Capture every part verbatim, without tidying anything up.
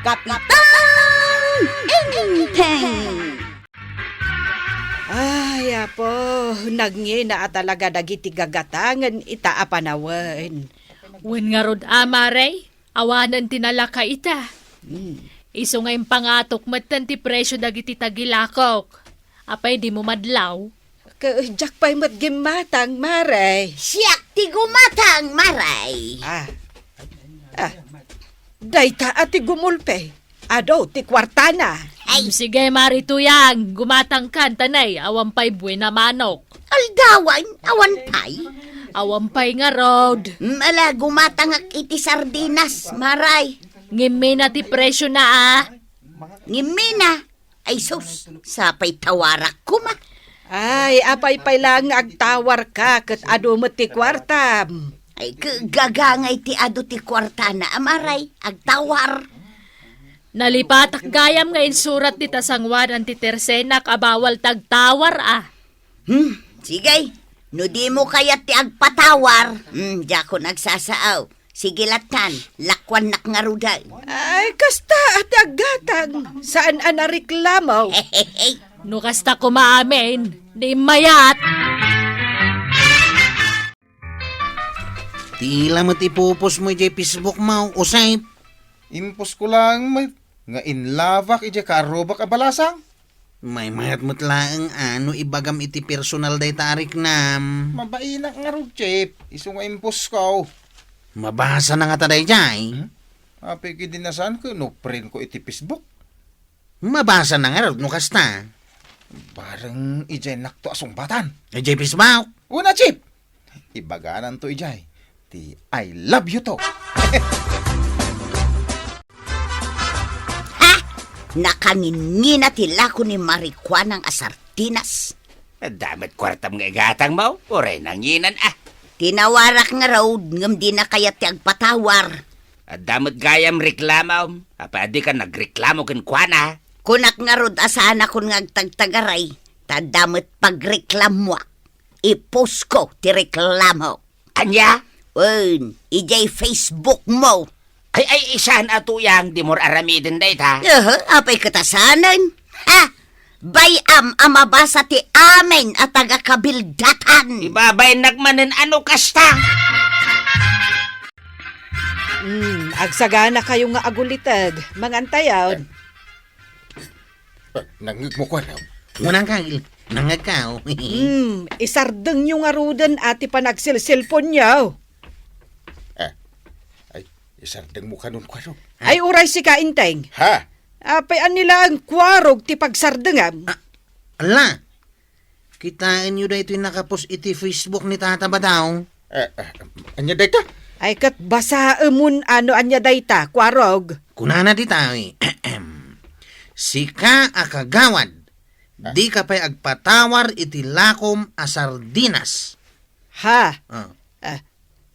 Kapitan Enteng! Ay, Apo, nangngina a talaga dagiti gagatangen ita a panawen. Wen ngarud a, Mare, awanen ti nalaka ita. Hmm. Isu nga impangatok metten ti presio dagiti tagilakok. Apay dimo madlaw? Ke-, diak pay met gimmatang, Mare. Siak ti gumatang, Mare. Ah. Ah. Dayta a ti gumulpi. Adu ti kuartana. Ay. Mm, sige, Mare Tuyang, gumatangkan, tanay, awan pay buena manok. Aldawan, awan pay. Awan pay ngarud. Mm, ala, gumatangak iti sardinas, Mare. Ngimmina ti presio na, ah. Ngimmina? Ay sus, sapay tawarak koma. Ay, apay pay laeng nga agtawarka ket adu met ti kuartam. Ay, ke-, gagangay ti adu ti kuartana, a Mare, agtawar. Nalipatak gayam nga insurat dita sanguanan ti tersenak a bawal ti agtawar, ah. Hmm, sige. No dimo kayat ti agpatawar, hmm, diakon agsasaaw. Sige lattan, lakuannak ngaruden. Ay, kasta a ti aggatang. Saan a nareklamo? No kasta koma amin, di mayat. Ti ila met ipupos mo idiay Facebook mo, Usep. Impos ko lang met nga inlabak idiay kaarrubak a balasang. Maymayat met laeng a no ibagam iti personal dayta a riknam. Mabainak ngarud, Chief. Isu nga imposko. Mabasa na ngata daydiay? Hmm? Apay, kidinasan ko, no friend ko iti Facebook. Mabasa na ngarud no kasta. Bareng idiay nakto a sungbatan. Idiay Facebook? Una, Chief. Ibagananto idiay ti "I love you" to. Ha? Nakangingina ti lako ni Marikuanang a sardinas. Adda met kuartam nga igatang mo, uray nanginan, ah. Tinawarak ngarud ngem dina kayat ti agpatawar. Adda met gayam reklamom, apay a dika nagreklamo kenkuana? Kunak ngarud a saanakon nga agtagtagaray, ta adda met pagreklamoak. Iposko ti reklamo. Ania? Wen, idiay Facebook mo. Ay, ay, saan a Tuyang, dimo aramiden dayta? Aha, apay ket a saanen? Ha? Bay-am a mabasa ti amin a taga-Kabildatan. Ibabainnak manen a no kasta. Hmm, agsagana kayo nga aguliteg. Mangantayon. Ah, nangngegmo, kuan, ah. Ngunangka, il-, nangngegka, oh. Hmm, isardengyo ngaruden a ti panagselselponyo. Ah, ay, isardengmo kanon, kuan, oh. Ay, uray sika, Enteng. Ha? Apay, ania laeng kuarog ti pagsardengam? Ah, ala. Kitaenyo daytoy nakapost iti Facebook ni Tata Badong. Eh, eh, ania dayta? Ay, ket basaemon a no ania dayta, kuarog. Kunana dita, eh, "Sika a kagawad, ah, dika pay agpatawar iti lakom a sardinas." Ha? Ah. Ah,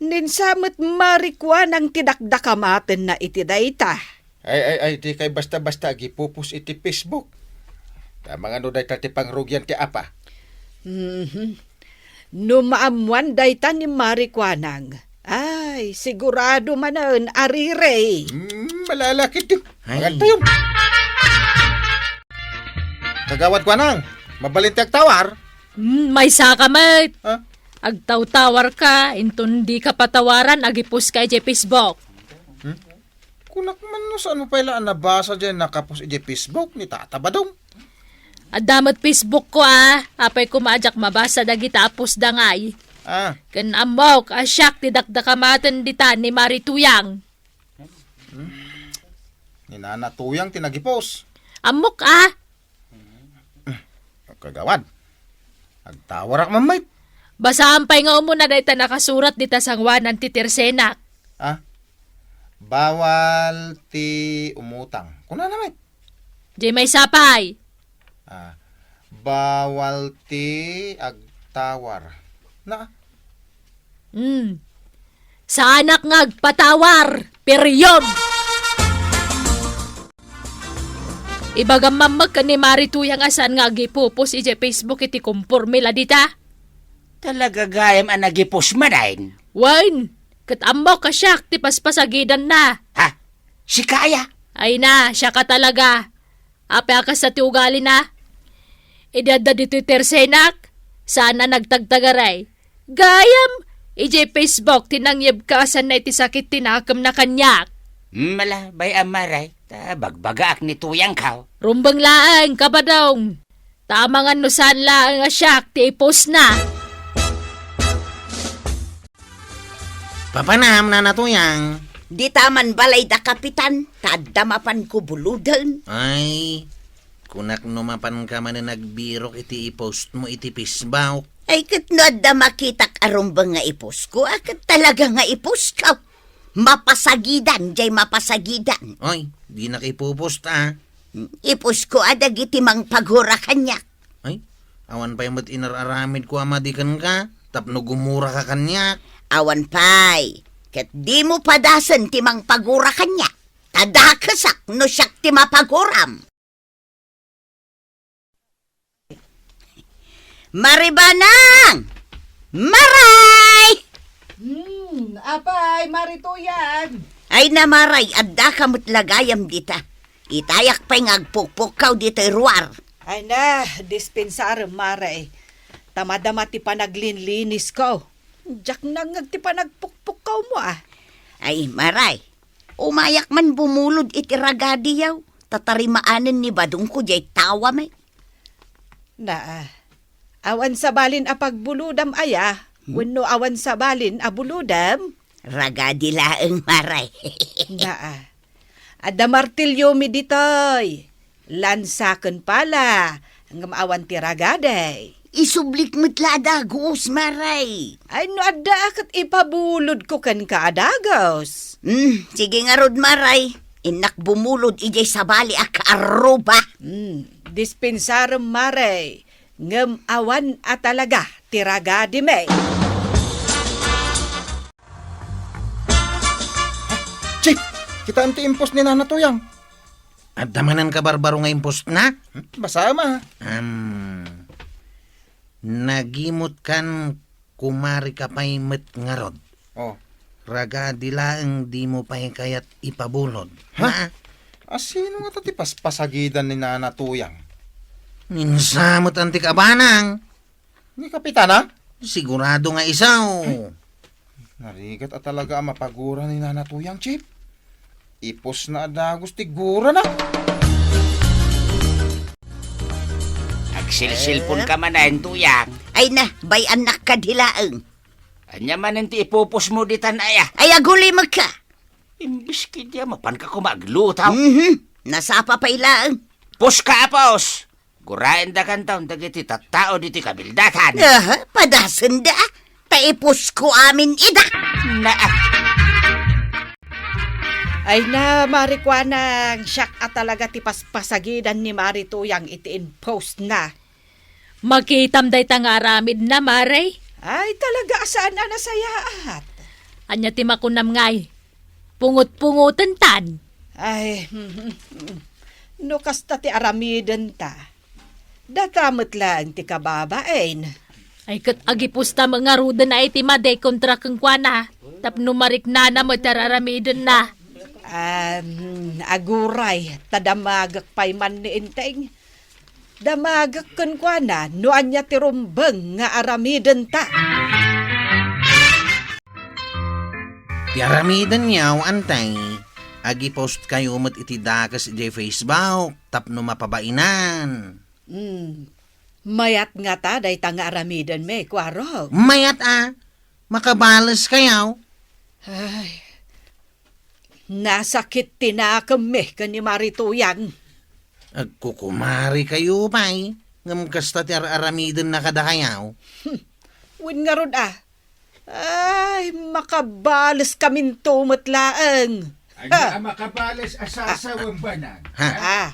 Ninsa met Marikuanang ti dakdakamatenna iti dayta. Ay, ay, ay, dikay basta-basta agipupos iti Facebook. Ta mangano dayta ti pangrugian ti apa? Mhm. No maammuan dayta ni Marikuanang, ay, sigurado manen a rirey. Hmm, malalakit ti. Ay. Magantayon. Kagawad Kuanang, mabalin ti agtawar? Hmm, maysaka met. Ha? Agtawtawarka, inton dika patawaran, agiposka idiay Facebook. Hmm? Kunak man no saan mo pay la a nabasa diay nakapost idiay Facebook ni Tata Badong. Adda met Facebook ko, ah. Apay koma a diak mabasa dagita a post da ngay. Ah. Ken ammok a siak ti dakdakamaten dita ni Mari Tuyang. Hmm? Ni Nana Tuyang ti nagipos. Ammok, ah. Kagawad, agtawarak man met. Basaan pay nga umuna dayta nakasurat dita sanguanan ti tersenak. Ah? Bawal ti umutang. Kunana met. Diay maysa pay. Ah, bawal ti agtawar. Na? Hmm. Saanak nga agpatawar. Period. Ibagam man met ken ni Mari Tuyang a saan nga agipupos idiay Facebook iti komporme la dita. Talaga gayam a nagipos manen? Wen, ket ammok a siak ti paspasagidanna. Ha? Sika aya? Ay na, siak a talaga. Apay a kasta ti ugalina? Idi adda ditoy tersenak, saan a nagtagtagaray. Gayam, idiay Facebook ti nangyebka a sanna iti sakit ti nakemna kaniak. Hmm, ala, bay-am, Maray, ta bagbagaak ni Tuyangko. Rumbeng laeng, Kabadong. Ta amangan no saan laeng a siak ti ipostna. Papanam, Nana Tuyang. Dita man balay da Kapitan, ta adda mapanko buloden. Ay, kunak no mapanka manen agbirok iti ipostmo iti Facebook. Ay, ket no adda makitak a rumbeng nga ipostko, a ket talaga nga ipostko. Mapasagidan, jay mapasagidan. Oy, dinak ipopost, a. Ipostko a dagiti mangpagura kaniak. Ay, awan pay met inar-aramidko a madi kenka, tapno gumuraka kaniak. Awan pay, ket dimo padasen ti mangpagura kaniak. Ta dakesak no siak ti mapaguram. Maribanang! Maray! Hmm, apay, Mari Tuyang? Ay na, Maray, addaka met la gayam dita. Itayak pay nga agpukpukkaw ditoy ruar. Ay na, dispensarem, Maray. Ta madama ti panaglinlinisko. Diak nangngeg ti panagpukpukkawmo, a. Ay, Maray, umayak man bumulod iti ragadiyaw, ta tarimaanen ni badongko jay tawami. Naa, awan sabalin a pagbulodam aya, hmm? Wenno awan sabalin a bulodam? Ragadi laeng, Maray. Naa, adda martilyomi ditoy. Lansaken pala, ngem awan ti ragadi. Isublik met la a dagus, Maray. Ay, no adda a ket ipabulodko kenka a dagus. Hmm, sige ngarud, Maray. Innak bumulod idiay sabali a kaarruba. Hmm, dispensarem, Maray. Ngem awan a talaga ti ragadimi. Chief, kitaem ti impost ni Nana Tuyang. Adda manen kabarbaro nga impostna? Hmm, basaem a. Am, nagimutkan kumarika pay met ngarud. Oh. Ragadi laeng dimo pay kayat ipabulod. Ha? Na? Asino ngata ti paspasagidan ni Nana Tuyang? Ninsa met antik a banang. Ni Kapitana? Sigurado nga isu. Ay, narigat a talaga a mapagura ni Nana Tuyang, Chief. Ipostna a dagus ti gurana. Agsilsilpon ka manen, Tuyang. Ay na, bay-annak kadi laeng. Ania manen ti ipopostmo ditan aya? Ay, agulimekka. Imbes ketdi a mapanka koma agluto. Mhm. Nasapa pay laeng. Post ka a post. Guraendakanton dagiti tattao ditoy kabildatan. Aha, padasenda. Ta iposko amin ida. Naa. Ay na, Mari Kuanang, siak a talaga ti paspasagidan ni Mari Tuyang iti impostna. Makitam dayta nga aramidna, Mari? Ay, talaga a saan a nasayaat. Ania ti makunam ngay? Pungot-pungotentan. Ay, no kasta ti aramidenta, data met laeng ti kababain. Ay, ket agiposta met ngaruden a iti madi kontra kenkuana, tapno mariknana met ti ar-aramidenna. Um, aguray, ta damagek pay man ni Enteng. Damagek kenkuana no ania ti rumbeng nga aramidenta. Ti aramidenyo, Enteng, agipostkayo met iti dakes idiay Facebook tapno mapabainan. Hmm. Mayat ngata dayta nga aramidenmi, Kuarog? Mayat a. Makabaleskayo. Ay, nasakit ti nakemmi ken ni Mari Tuyang. Agkukumarikayo pay, ngem kasta ti ar-aramidenna kadakayo. Hmm. Wen ngarud a. Ay, makabaleskaminto met laeng. Ania a makabales a sasawem, banag? Ha? Ah.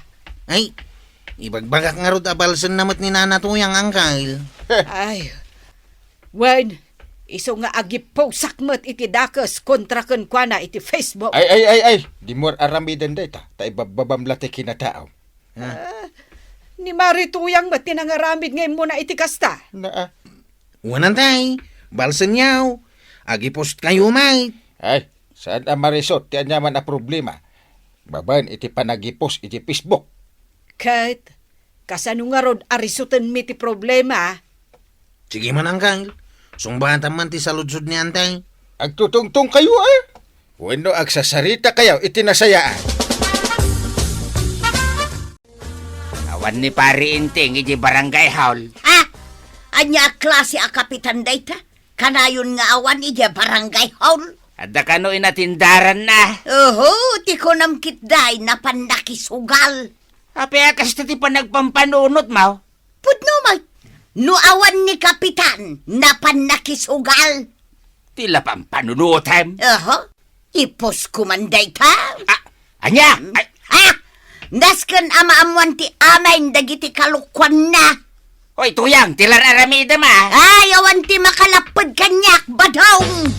Ay, ibagbagak ngarud a balsenna met ni Nana Tuyang, Angkel. Ay, wen, isu nga agiposak met iti dakes kontra kenkuana iti Facebook. Ay, ay, ay, ay, dimo ar-aramiden dayta, ta ibabbabam la ti kinataaw. Ha? Ah, ni Mari Tuyang met ti nangaramid nga immuna iti kasta. Naa. Wen, Enteng, balsenyo, agipostkayo met. Ay, saan a marisut ti aniaman a problema. Babaen iti panagipos iti Facebook. Ket, kasano ngarud a risutenmi ti problema? Sige man, Angkel. Sungbatan man ti saludsod ni Antay. Agtutungtong kayo, a? Wenno agsasarita kayo iti nasayaan? Awan ni Pari Inting iti barangay hall. Ha? Ania a klase a kapitan dayta? Kanayon nga awan iti barangay hall? Adda kano inatindaranna? Oho, ti kunam ketdi, napan nakisugal. Apay a kasta ti panagpampanunotmo? Pudno met. No awan ni kapitan, napan nakisugal. Ti la pampanunotem? Oho. Iposko man dayta. Ah, ania? Hmm? Ay. Ha? Nasken a maammoan ti amin dagiti kalokuanna. Oy, Tuyang, ti la ar-aramidem, a. Ay, awan ti makalapped kaniak, Badong!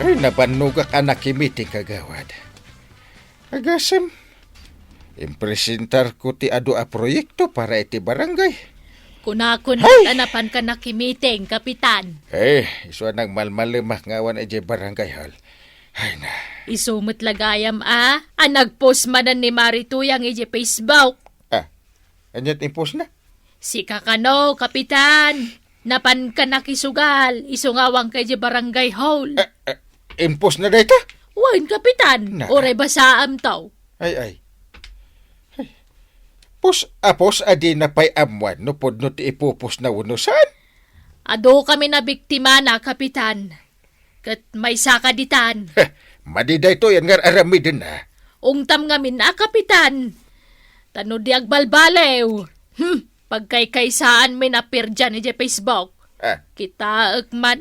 Ay, nabannogak a nakimiting, kagawad. Agasem, impresentarko ti adu a proyekto para iti barangay. Kunakon met a napanka nakimiting, Kapitan. Eh, isu a nagmalmalemak nga awan idiay barangay hall. Ay na. Isu met la gayam a, a nagpost manen ni Mari Tuyang idiay Facebook. Ah, ania ti impostna? Sika kano, Kapitan. Napanka nakisugal, isu nga awanka idiay barangay hall. Eh, eh, impostna dayta? Wen, Kapitan. Na. Uray basaamto. Ay, ay. Ay. Pos a pos a dina pay ammuan no pudno ti ipupostna wenno saan? Adu kami nabiktimana, Kapitan. Ket maysaka ditan. Heh, madi daytoy nga ar-aramiden, a. Ungtam ngamin a, Kapitan. Ta no di agbalbaliw, hmm, pagkaykaysaanmi a pirdian idiay Facebook. Ah. Kitaek man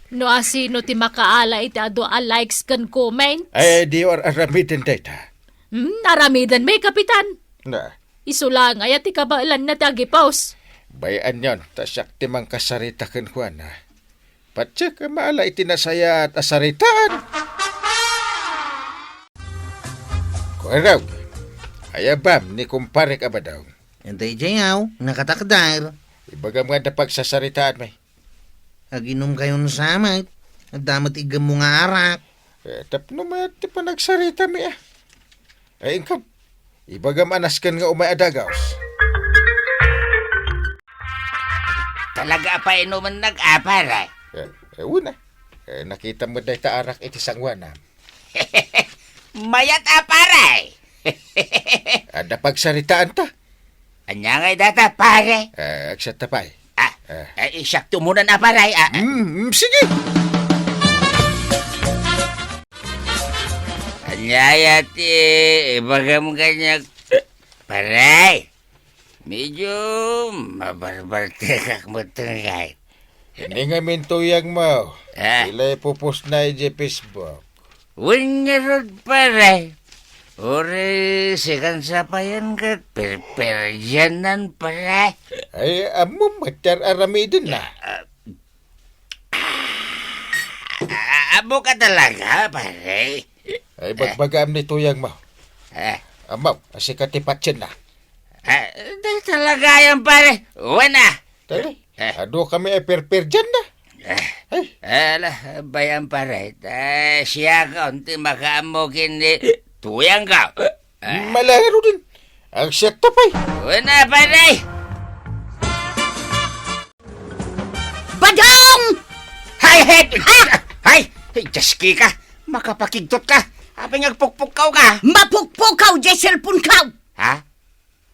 no asino ti makaala iti adu a likes ken comments. Ay, di ar-aramiden dayta. Hmm, aramidenmi, Kapitan. Na. Isu la ngay a ti kabaelanna ti agipos. Bay-anyon, ta siak ti mangkasarita kenkuana. Patiek a maala iti nasayaat a saritaan. Kuarog, ayabam ni kumparek a Badong. Ita idiay aw, nakatakder. Ibagam nga adda pagsasaritaanmi. Aginom kayon sa met. Adda met iggemmo nga arak. Eh, tapno mayat ti panagsaritami, a. Ay, inkam. Ibagam a nasken nga umay a dagaws. Talaga a painumennak, a, pare? Eh, eh, una. Eh, nakitam met dayta arak iti sangoanam. Mayat a, pare! Adda pagsaritaanta. Ania ngay dayta, pare? Eh, agsatta pay. Ah, eh, siak ti umunan a, pare, a. Mm, mm, sige. Ania aya ti ibagam kaniak, pare? Medyo mabarbartekak met ngay. Ania ngamin, Tuyangmo? Ah. Ila ipupostna idiay Facebook. Wen ngarud, pare. Uray sikan sa payen ket perperdiannan, pare. Ay, ammom met ti ar-aramidenna. Ah, ah, ammoka talaga, pare. Ay, bagbagaam ni Tuyangmo. Eh. Ammom a sika ti patienna. Ah, di talaga yan, pare. Wen a. Tali. Eh. Adu kami a perperdianna. Eh. Ay. Ala, bay-am, pare. Eh, siakon ti makaammo ken ni Tuyangko. Eh. Mala ngaruden. Agsatta pay. Wen a, pare. Badong! Hay, hay! Ah! Hay! Hay, Diyos ki ka! Makapakigtot ka! Apay nga agpukpukkaw ka? Mapukpukaw diay cellphone ko! Ha?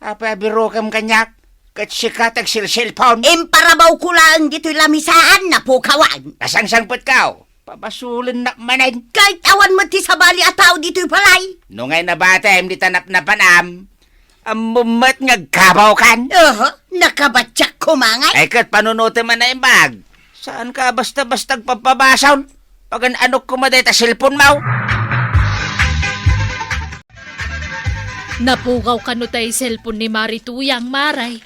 Apay a birokam kaniak? Ket sika ti agselselpon? Imparabawko laeng ditoy lamisaan, napukawan. Nasangsangpetko. Pabasolennak manen. Ket awan met ti sabali a tao ditoy balay. No ngay nabatem dita napnapanam, ammom met nga agkabawkan. Oho, nakabatiak koma ngay. Ay, ket panunotem a naimbag. Saanka a basta-basta agpapabasol. Pagan-anok koma dayta cellphone mo. Napukaw kano tay cellphone ni Mari Tuyang, Mare?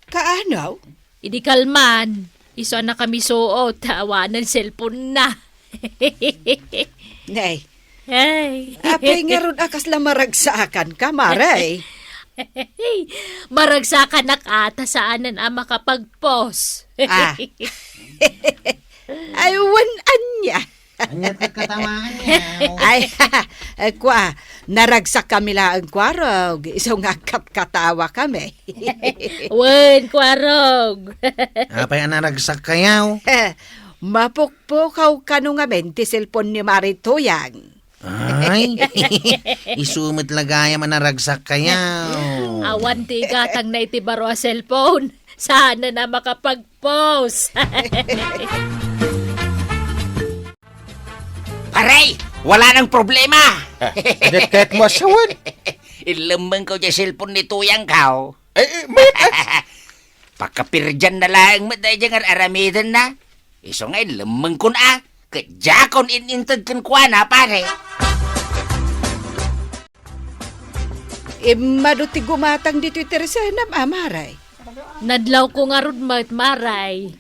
Kaano? Idi kalman, isu a nakamisuot, awanen cellphone na. Nay. Ay. Apay ngarud a kasla maragsakan ka, Mare? Maragsakanak a ta saanen a makapag-post. Ah. Ay, wen ania. Ania ti katawaanyo? Ay, kua, naragsakkami laeng, Kuarog, isu nga agkatkatawakami. Wen, Kuarog. Apay a naragsakkayo? Mapukpukaw kano ngamin ti cellphone ni Mare Tuyang. Ay, isu met la gayam a naragsakkayo. Awan ti igatangna iti baro a cellphone. Saan a makapag-post. Pare, wala nang problema. Ket, ket mo asawen? Inlemmengko diay cellphone ni Tuyangko. Ay, ay, mayat, ay. Pakapirdianna laeng met daydiay nga ar-aramidenna. Isu nga inlemmengkon a, ket diakon in-inted kenkuana, pare. Immadu ti gumatang ditoy tersenam a, Mare. Nadlawko ngarud met, Mare.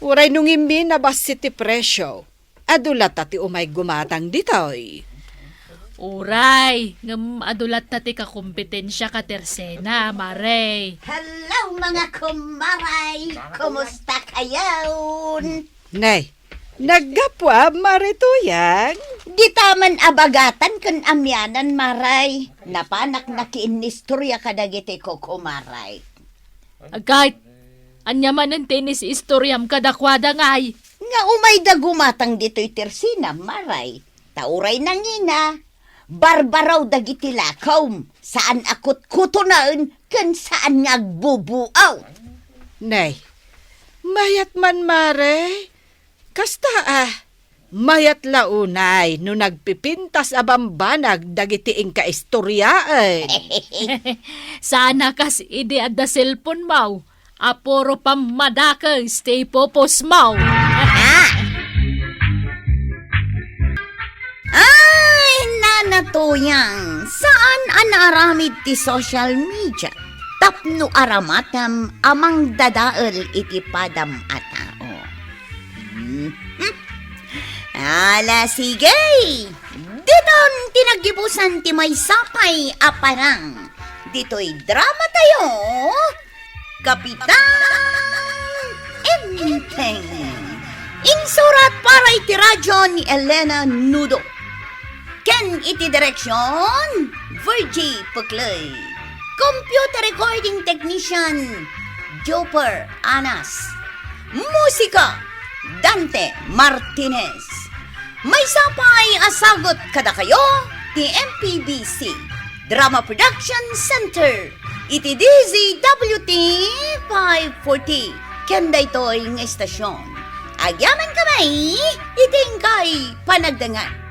Uray no ngimmi nabassit ti presio, adu latta ti umay gumatang ditoy. Uray, ngem adu latta ti kakompetensiak a tersena, Mare. Hello, mga kumaray! Kumusta kayon? Nay, naggapu a, Mare Tuyang? Dita man a bagatan ken amianan, Maray. Napanak nakiinnistoria kadagiti kukumaray. Agkayt, ania manen ti inis-istoriam kadakuada, ngay? Nga umayda gumatang ditoy tersenam, Maray. Ta uray nangina, barbaraw dagiti lakawm, saan a kutkutonen, ken saan nga agbubuaw. Nay, mayat man, Mare. Kasta a, mayat la unay no nagpipintas a bambanag dagiti inkaistoriaen. Saan a kas idi adda cellphone-mo a puro pammadakes ti ipupos-mo. Ay, Nana Tuyang, saan a naaramid ti social media tapno aramatem a mangdadael iti padam a tao. Mhm. Ala, sige! Ditan ti naggibusan ti maysa pay a parang ditoy drama tayo, Kapitan Enteng. Insurat para iti radyo ni Elena Nudo. Ken iti direksyon, Virgie Puclay. Computer recording technician, Joper Anas. Musika, Dante Martinez. Maysa pay a sagut kadakayo ti M P B C Drama Production Center iti D Z W T five forty ken daytoy nga istasyon. Agyamankami iti inkay panagdangan.